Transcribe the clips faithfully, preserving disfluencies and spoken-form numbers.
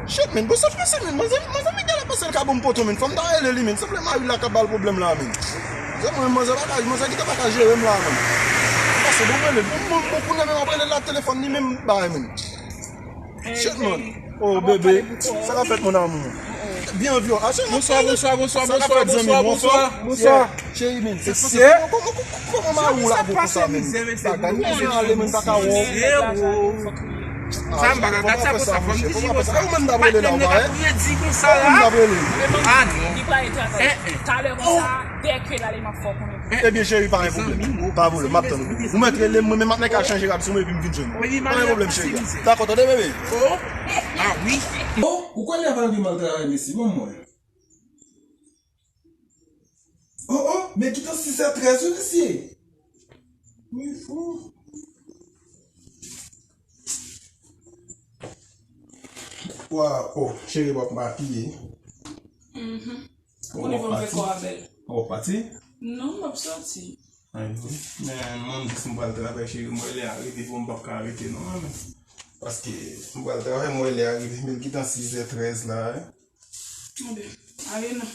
Shit, man, bon, sa pase, man. Manzè, manzè, men gade pase l ka ban m poto, man. Fò m ta rele li, man. Se vle mari l la k ap ba l pwoblèm la, man. Se mwen, manzè pa ka, manzè gentan pa ka jere m la, man. Pase, bon, rele l. Bon, bon, bon, kounye a menm ap rele l la telefòn li menm bay, man. Shit, man. Oh, bebe, sa k ap fèt, mon amour? Byen, vyo. Bonswa, bonswa, bonswa, bonswa, bonswa, bonswa. Cheri, men, se, se, kòman, kòman, kòman mari w la vo konsa, men? Bagay, men, ale, men, kaka, wo. Sa m pa ka gad sa konsa, fò m di li konsa. Kòman m ta rele la, ou pa wè? Kòman m ta rele? Ah, non. Talè konsa, dèke l ale, m ap fè w konnen. Ebyen, cheri, pa gen pwoblèm. Pa gen pwoblèm, m ap tann ou. Ou mèt rele m, mwen menm ap nèk al chanje rad sou mwen, epi m vin jwenn ou. Pa gen pwoblèm, cheri. Dakò, tande, bebe. Oh, ah wi. Oh, ou kwè li ap al gen mal travay, mesye, ban m wè. Oh, oh, men kitan sis è trèz wi, mesye. Wi, fou. Wa, oh, cheri, w ap makiye. Mhm. Ou konnen fò m fè kò a bèl. W ap pati? Non, m ap sòti. Ay, wi. Men, mwen di si m pral travay, cheri, m wè lè a rive, bon, m p ap ka rete, non, men. Paske m pral travay, m wè lè a rive, men kitan sis è trèz la, wi. Tande, ale non.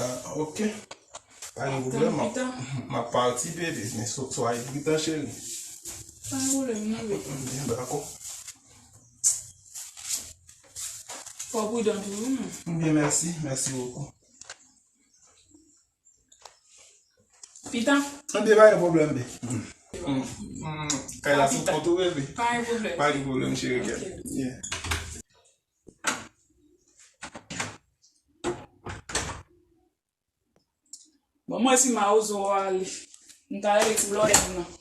Ah, ok. Pa gen pwoblèm, m ap, m ap pati, bebe, men so, so a pridan, cheri. Pa gen pwoblèm, non, bebe. Byen, dakò. Fò w pridan tou, wi, non. Byen, mèsi, mèsi bokou. Pita. Anben, pa gen pwoblèm, bebe. Kay la sou kont ou, bebe. Pa gen pwoblèm. Pa gen pwoblèm, cheri. Ok. Yeah. Bon, mwen si mawozo a ale. M ta rele ti blòdè m nan.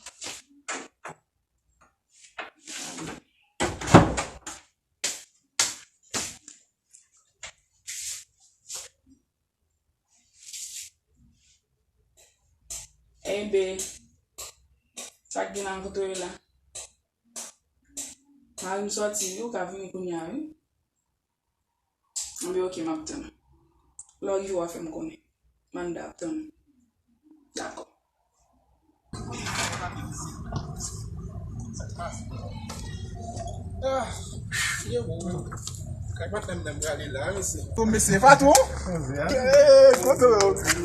Enben, sa k gen nan kote w ye la? Mari m sòti, wi, ou ka vini kounye a, wi. Anben, ok, m ap tann. Lè w rive, w a fè m konnen. Manda ap tann ou. Dakò. Ah, ye bon. Kay patnè m nan prale la, mesye. Bon, mesye, patwon. Eh, kote w?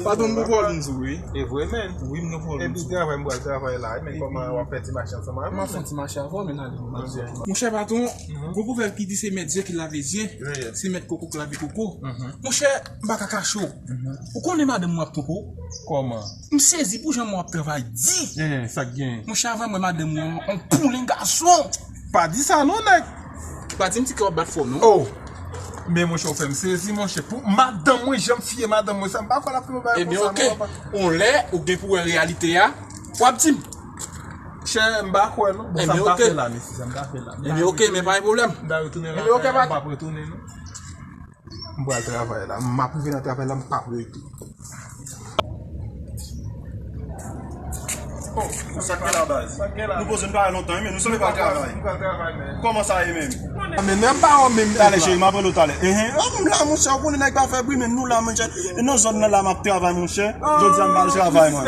Patwon, m gen pwoblèm sou, wi. E vre, men. Wi, m gen pwoblèm sou. Epi travay, m pral travay la, men kòman w ap fè ti mache ansanm avè m? M ap fè ti mache avè w, men ale, m ap fè. Monchè patwon, gon pwovèb ki di se mèt zye ki lave zye, se mèt koko k lave koko. Monchè, m pa ka kache w. Ou konnen madanm mwen ap twonpe w? Kòman? M sezi pou jan mwen ap travay di. Sa k gen? Monchè, avè mwen madanm mwen, on poulen gason. Pa di sa non, nèg. Pa di m ti kè w ap bat fò non. Oh. Men monchè, ou fè m sezi, monchè. Pou madanm mwen, jan m fiye madanm mwen sa, m pa kwè l ap fè yon bagay konsa non, papa. Ebyen, ok. On lè, ou gen pou wè reyalite a, w ap di m. Chè, m pa kwè non. Bon, sa m ta fè la, mesye, sa m ta fè la. Ebyen, ok, men pa gen pwoblèm. M ta retounen lakay la, m p ap retounen non. M pral travay la. M ap rive nan travay la, m p ap rete. Oh, sa k gen la, baz? Nou poze n pa lontan, men nou sanble pral travay. Kòman sa ye menm? Men nan pa wè menm. Talè, cheri, m ap rele w talè. Enhen. Oh, m la, monchè, ou konnen nèg pa fè bri, men nou la, monchè. E nan zòn nan la, m ap travay, monchè. Jodi a, m pral travay, man.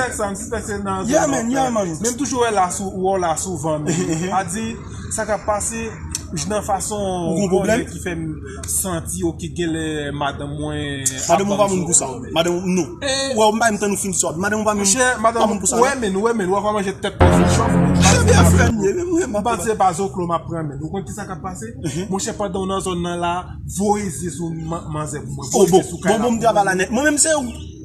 Yeah, man, yeah, man. Men m toujou wè la sou, wè w la souvan, men. A di, sa k ap pase, j nan fason ou gon pwoblèm ki fè m santi, ok, genlè madanm mwen. Madanm ou pa moun pou sa. Madanm ou, non. Ou wè, m pa menm tann ou fin sòt. Madanm ou pa moun pou sa. Monchè, madanm ou wè, men, ou wè, men, ou wè kòman manje tèt pòz li chòf. Chè byen fè m ye, men mwen, m panse pa zoklo m ap pran, men. Ou konn ki sa k ap pase? Monchè, pandan w nan zòn nan la, voye zye sou manzè pou mwen. Oh, bon, bon, bon, m travay la nèt. Mwen menm se,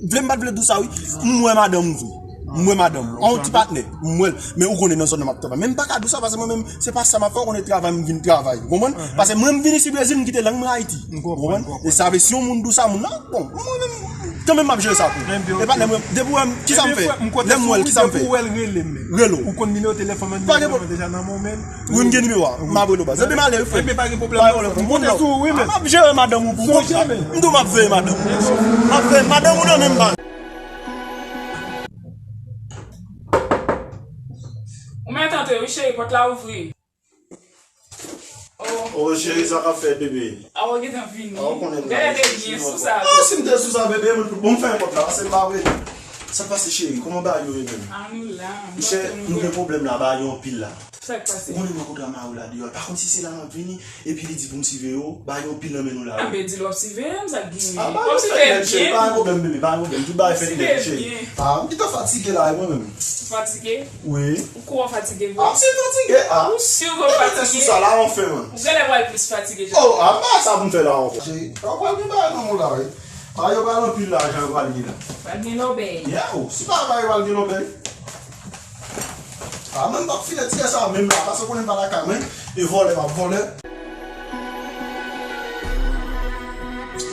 vle m pa t vle di w sa, wi. M wè madanm ou vre. M wè madanm ou. On ti patnè. M wè l. Men ou konnen nan zòn nan m ap travay. Men m pa ka di w sa, paske mwen menm, se pa sa m ap fè, ou konnen travay, m vin travay. Ou konprann? Paske mwen, m vin isit Brezil, m kite lang mwen Ayiti. Ou konprann? E sa vle, si yon moun di w sa, moun nan, bon, mwen menm, kanmenm m ap jere sa pou ou. E patnè mwen, depi w wè m, ki sa m fè? Lè m wè l, ki sa m fè? Rele w. Ou konn nimewo telefòn mwen, nimewo telefòn mwen deja nan men w, men. Wi, m gen nimewo a. M ap rele w, baz. Epi m ale, wi, frè. Ebyen, pa gen pwoblèm non. Pa gen pwoblèm. M konte sou ou, wi, men. M ap jere madanm ou pou kont ou. M di w m ap veye madanm ou. M ap veye madanm ou nan men m, baz. Ou mèt antre, wi, cheri, pòt la ouvri. Oh. Oh, cheri, sa k ap fèt, bebe? A, w gentan vini. A, ou konnen m la. Gade de byen sou sa. Ah, si m te sou sa, bebe, bon, m fè pòt la, paske m pa vle. Sa k pase, cheri? Kòman bagay yo ye menm? A, nou la. Monchè, nou gen pwoblèm la, bagay yo anpil la. Sa k pase? Ou konnen mwen kontra mari w la deyò. Pa konn si se la m ap vini, epi li di pou m siveye w, bagay gen anpil nan men nou la. Anben, di l w ap siveye m, sa k genyen? W ap siveye m byen. Pa gen pwoblèm, bebe, pa gen pwoblèm. Tout bagay fèt byen, cheri. Ah, m gentan fatige la, e mwen menm. Ou fatige? Wi. Ou kou w fatige vre? Ah, m si fatige. Ah, ou si w fatige? Sou sa la, anfen, man. Ou genlè pral plis fatige. Oh, ah, m pa sa pou m fè la ankò. Cheri, pa pral gen bagay nan mond la, wi. Ah, yo pral anpil lajan, yo pral gen la. Pral gen lòbèy. Yeah, oh, si pa bagay, pral gen lòbèy. Ah, men m p ap file ti sa menm la, paske w konnen m pa lakay mwen, e vòlè m ap vòlè.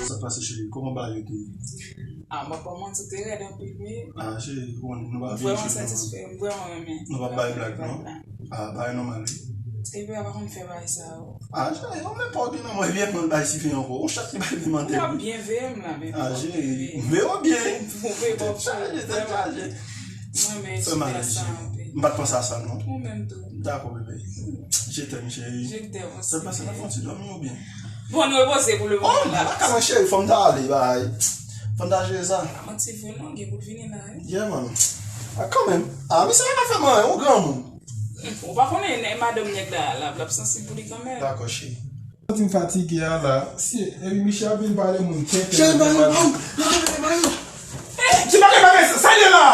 Sa k pase, cheri? Kòman bagay yo te ye? Ah, mwen pa manti, te rèd anpil, wi. Ah, cheri, ou konnen nou pa vin cheri. Vrèman satisfè, m vrèman renmen. Nou p ap bay blag, non? Ah, bagay nòmal, wi. Siveye a pa konn fè bagay sa yo. Ah, cheri, ou menm pa w gen nan mwen, epi mwen bay siveye ankò. Ou chak li bay pimante. W ap byen veye m la, bebe. Ah, cheri, m veye w byen. Ou veye bò cheri, vrèman. Mwen men siveye sa anpil. M pa t panse a sa, non. Ou menm tou. Dakò, bebe. Je t'aime, cheri. Je t'aime aussi. Sa pase nan fon ti dòmi oubyen? Bon, nou repoze pou le moman la. Oh, la ka mwen cheri, fò m ta ale, bay. Fò m ta jere sa. Pa manti vre non, gen pou l vini la, wi. Yeah, man. Ah, kanmenm. Ah, misye pa ka fè m anyen, ou granmoun. Ou pa konnen, nèg madanm nèg la, l ap, l ap sansib pou li kanmenm. Dakò, cheri. Santi m fatige a la. Si, epi Michel ap vin pale moun tenten. Cheri, pa yon, pa yon, pa yon. Ti bagay bagay sa, sa ye la?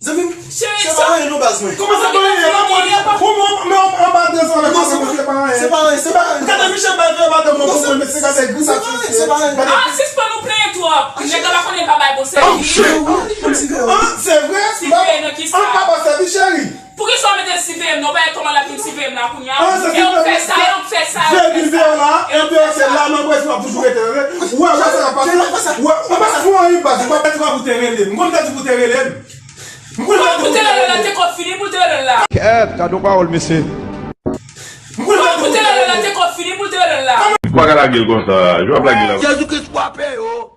Zanmi m, se pa anyen non baz mwen. Kòman se pa anyen? Ou mwen, mwen, mwen anba de zan la, kòman se pa anyen? Se pa anyen, se pa anyen. Gade Michel bay vye madanm mwen pou mwen, mesye, gade gri sa ti mesye. Ah, sispann ou plenyen twòp. Nèg la pa konnen pa bay bon sèvis. Oh, shit! Ah, se vre? An pa ba sèvis, cheri. Poukisa w mete l siveye m nan? Ou pa wè kòman l ap vin siveye m la kounye a? E w fè sa, e w fè sa, e w fè sa. Vye videyo la, epi se la nan prèske w ap toujou rete, rete. Ou wè, wè sa k ap pase. Ou wè, ou pa fè anyen baz, ou pa fè sa pou te rele m. M konn te di pou te rele m. M konn te di pou te rele m. Pou te rele l la, te ko fini pou te rele l la. Kèt, gade yon pawòl, mesye. M konn te di pou te rele l la, te ko fini pou te rele l la. Ou pa ka lage l konsa, je w ap lage l la. Jezi Kris frape yo.